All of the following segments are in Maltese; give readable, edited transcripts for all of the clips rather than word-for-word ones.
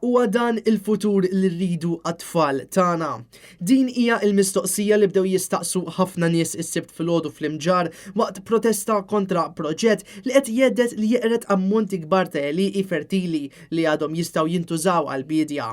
Huwa dan il-futur li rridu għat-tfal tagħna? Din hija l-mistoqsija li bdew jistaqsu ħafna nies is-Sibt filgħodu fl-Imġarr waqt protesta kontra proġett li qed jhedded li jeqred ammonti kbar ta' għelieqi fertili li għadhom jistgħu jintużaw għall-biedja.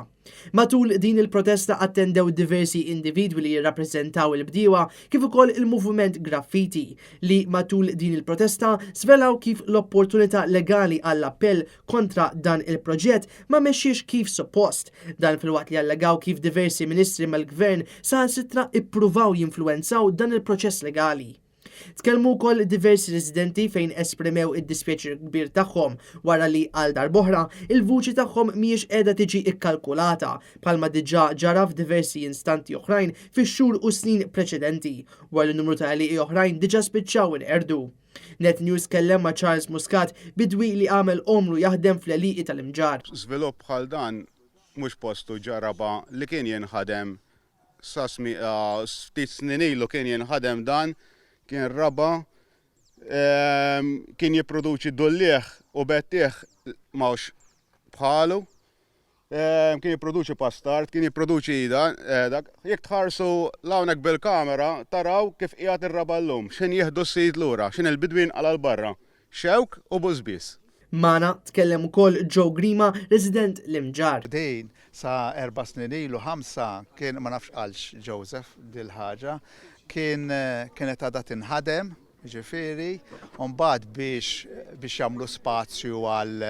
Matul din il-protesta attendew diversi individwi li jirrappreżentaw il-bdiewa kif ukoll il-Moviment Graffiti li matul din il-protesta żvelaw kif l-opportunità legali għall-appell kontra dan il-proġett ma mexiex kif suppost. Dan filwaqt li allegaw kif diversi ministri mal-gvern saħansitra ippruvaw jinfluwenzaw dan il-proċess legali. Tkellmu wkoll diversi residenti fejn esprimew id-dispjaċir kbir tagħhom wara li għal darb'oħra il-vuċi tagħhom mhijiex qiegħda tiġi kkalkulata bħalma diġà ġara f'diversi instanti oħrajn fix-xhur u snin preċedenti wara li numru ta' għelieqi oħrajn diġà spiċċaw inqerdu. Net News tkellem ma' Charles Muscat, bidwi li għamel għomru jaħdem fl-għelieqi tal-Imġarr. Żvilupp bħal dan mhux postu ġa raba' li kien jinħadem sa ftit snin ilu kien jinħadem dan kien raba' kien jipproduċi dulliegħ u bettieħ m'hawnx bħalu. Kien jipproduċi pastard, kien jipproduċi dak. Jekk tħarsu l'hawnhekk bil-kamera taraw kif qiegħed ir-raba' llum, x'ħin jieħdu s-sid lura, x'ħin il-bidwi jinqala' 'l barra. Xewk u bużbież. Magħna tkellem ukoll Joe Grima, resident l-Imġarr. Din sa erba' snin ilu, ħamsa, kien, ma nafx qalx Joseph dil-ħaġa, kien kienet għadha tinħadem, jiġifieri, u mbagħad biex biex jagħmlu spazju għal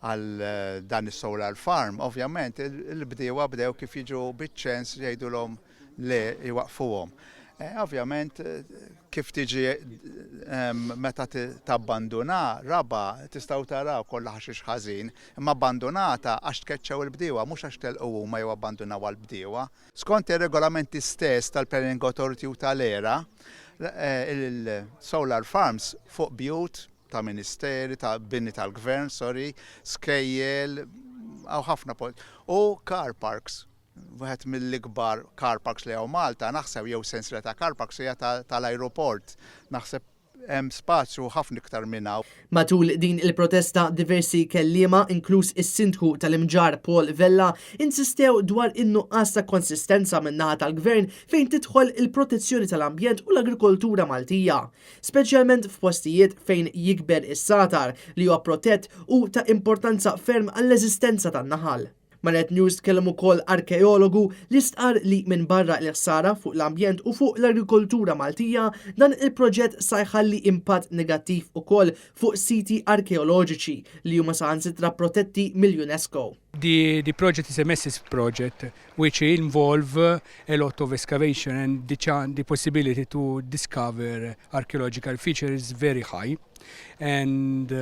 għal dan is-solar farm, ovvjament il-bdiewa bdew kif jiġu biċ-ċens jgħidulhom le jwaqqfuhom. Ovvjament kif tiġi meta tabbanduna raba' tistgħu taraw kollha ħaxix ħażin, imma abbandunata għax tkeċċew il-bdiewa mhux għax telqu huma jew abbandunawha l-bdiewa. Skont ir-regolamenti stess tal-Planning Authority u tal-ERA, il-solar farms fuq bjut ta' ministeri, ta' bini tal-gvern, sorry, skejjel, hawn ħafna u car parks. Wieħed mill-ikbar car parks li hawn Malta, naħseb jew sensiela ta' car parks hija tal-ajruport. Naħseb hemm spazju ħafna iktar minn hawn. Matul din il-protesta diversi kelliema, inkluż is-Sindku tal-Imġarr Paul Vella, insistew dwar in-nuqqas ta' konsistenza min-naħa tal-Gvern fejn tidħol il-protezzjoni tal-ambjent u l-agrikoltura Maltija. speċjalment f'postijiet fejn jikber is-sagħtar li huwa protett u ta' importanza ferm għall-eżistenza tan-naħal. Ma' Net News tkellem ukoll arkeologu li stqarr li minbarra l-ħsara fuq l-ambjent u fuq l-agrikoltura Maltija, dan il-proġett sa jħalli impatt negattiv ukoll fuq siti arkeoloġiċi li huma saħansitra protetti mill-UNESCO. The the project is a massive project which involve a lot of excavation and the chan the possibility to discover archaeological features is very high and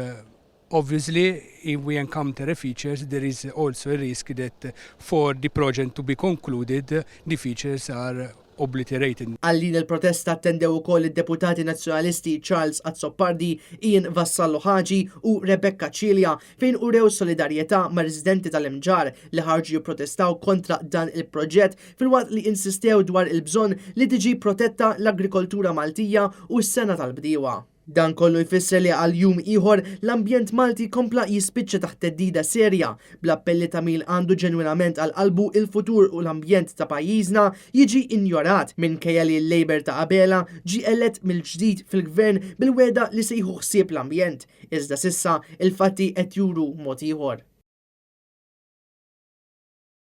obviously if we encounter a features there is also a risk that for the project to be concluded the features are obliterated. Għal din il-protesta attendew ukoll id-deputati Nazzjonalisti Charles Azzopardi, Ian Vassallo Ħaġi u Rebecca Cilia fejn urew solidarjetà mar-residenti tal-Imġarr li ħarġu jipprotestaw kontra dan il-proġett filwaqt li insistew dwar il-bżonn li tiġi protetta l-agrikoltura Maltija u s-sengħa tal-bdiewa. Dan kollu jfisser li għal jum ieħor l-ambjent Malti kompla jispiċċa taħt theddida serja, bl-appelli ta' min għandu ġenwinament għal qalbu il-futur u l-ambjent ta' pajjiżna jiġi injorat minkejja li l-Labour ta' Abela ġie elett mill-ġdid fil-Gvern bil-wegħda li se jieħu ħsieb l-ambjent, iżda s'issa il-fatti qed juru mod ieħor.